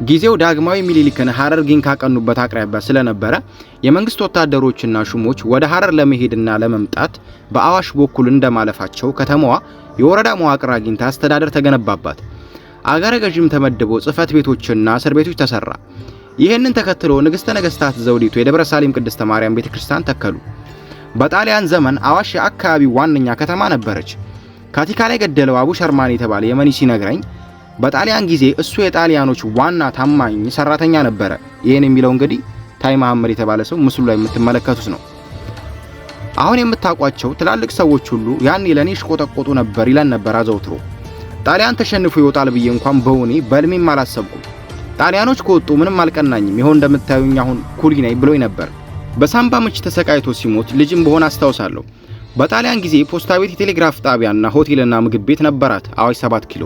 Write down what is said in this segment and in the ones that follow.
ጊዜው ዳግማዊ ሚኒሊክን ሐረርጌን ካቀኑበት አቅራቢያ ስለነበረ የመንግስት ወታደሮችና ሹሞች ወደ ሐረር ለመሄድና ለመምጣት በአዋሽ በኩል እንደማለፋቸው ከተማዋ የወረዳ መዋቅር አግኝታ አስተዳደር ተገነባባት። አገረ ገዥም ተመድቦ ጽሕፈት ቤቶችና እስር ቤቶች ተሰራ። ይህንን ተከትሎ ንግስተ ነገስታት ዘውዲቱ የደብረ ሳሊም ቅድስተ ማርያም ቤተክርስቲያን ተከሉ። በጣሊያን ዘመን አዋሽ የአካባቢው ዋነኛ ከተማ ነበረች። ካቲካላ የገደለው አቡ ሸርማን የተባለ የመኒ ሲነግረኝ በጣሊያን ጊዜ እሱ የጣሊያኖች ዋና ታማኝ ሰራተኛ ነበረ። ይህን የሚለው እንግዲህ ታይ መሐመድ የተባለ ሰው ምስሉ ላይ የምትመለከቱት ነው። አሁን የምታውቋቸው ትላልቅ ሰዎች ሁሉ ያኔ ለኔ ሽቆጠቆጡ ነበር ይለን ነበር አዘውትሮ። ጣሊያን ተሸንፎ ይወጣል ብዬ እንኳን በውኔ በህልሜም አላሰብኩም። ጣሊያኖች ከወጡ ምንም አልቀናኝም፣ ይኸው እንደምታዩኝ አሁን ኩሊ ነኝ ብሎኝ ነበር። በሳምባ ምች ተሰቃይቶ ሲሞት ልጅም በሆነ አስታውሳለሁ። በጣሊያን ጊዜ ፖስታ ቤት፣ የቴሌግራፍ ጣቢያና ሆቴልና ምግብ ቤት ነበራት አዋሽ 7 ኪሎ።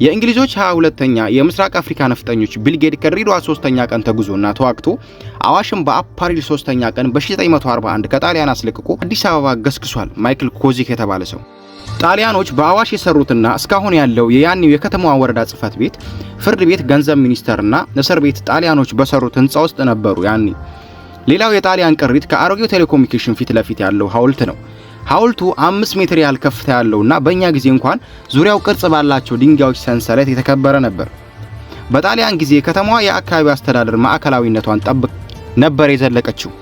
የእንግሊዞች 22ኛ የምስራቅ አፍሪካ ነፍጠኞች ብሪጌድ ከድሬዳዋ ሶስተኛ ቀን ተጉዞና ተዋግቶ አዋሽን በአፓሪል ሶስተኛ ቀን በ1941 ከጣሊያን አስለቅቆ አዲስ አበባ ገስግሷል። ማይክል ኮዚክ የተባለ ሰው። ጣሊያኖች በአዋሽ የሰሩትና እስካሁን ያለው የያኔው የከተማዋ ወረዳ ጽሕፈት ቤት፣ ፍርድ ቤት፣ ገንዘብ ሚኒስቴርና እስር ቤት ጣሊያኖች በሰሩት ህንጻ ውስጥ ነበሩ ያኔ። ሌላው የጣሊያን ቅሪት ከአሮጌው ቴሌኮሙኒኬሽን ፊት ለፊት ያለው ሐውልት ነው። ሐውልቱ 5 ሜትር ያህል ከፍታ ያለውና በእኛ ጊዜ እንኳን ዙሪያው ቅርጽ ባላቸው ድንጋዮች ሰንሰለት የተከበረ ነበር። በጣሊያን ጊዜ ከተማዋ የአካባቢው አስተዳደር ማዕከላዊነቷን ጠብቅ ነበር የዘለቀችው።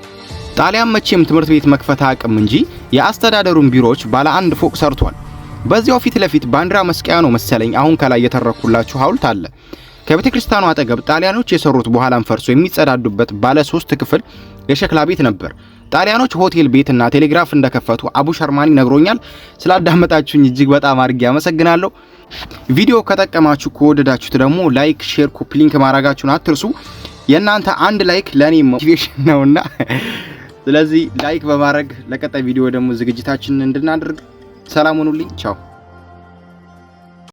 ጣሊያን መቼም ትምህርት ቤት መክፈት አቅም እንጂ የአስተዳደሩን ቢሮዎች ባለ አንድ ፎቅ ሰርቷል። በዚያው ፊት ለፊት ባንዲራ መስቀያ ነው መሰለኝ አሁን ከላይ የተረኩላችሁ ሐውልት አለ። ከቤተ ክርስቲያኑ አጠገብ ጣሊያኖች የሰሩት በኋላም ፈርሶ የሚጸዳዱበት ባለ 3 ክፍል የሸክላ ቤት ነበር። ጣሊያኖች ሆቴል ቤትና ቴሌግራፍ እንደከፈቱ አቡ ሸርማኒ ነግሮኛል። ስላዳመጣችሁኝ እጅግ በጣም አድርጌ አመሰግናለሁ። ቪዲዮ ከጠቀማችሁ ከወደዳችሁት ደግሞ like፣ share፣ copy link ማድረጋችሁን አትርሱ። የእናንተ አንድ like ለኔ motivation ነውና ስለዚህ like በማድረግ ለቀጣይ ቪዲዮ ደግሞ ዝግጅታችንን እንድናደርግ ሰላም ሁኑልኝ። ቻው።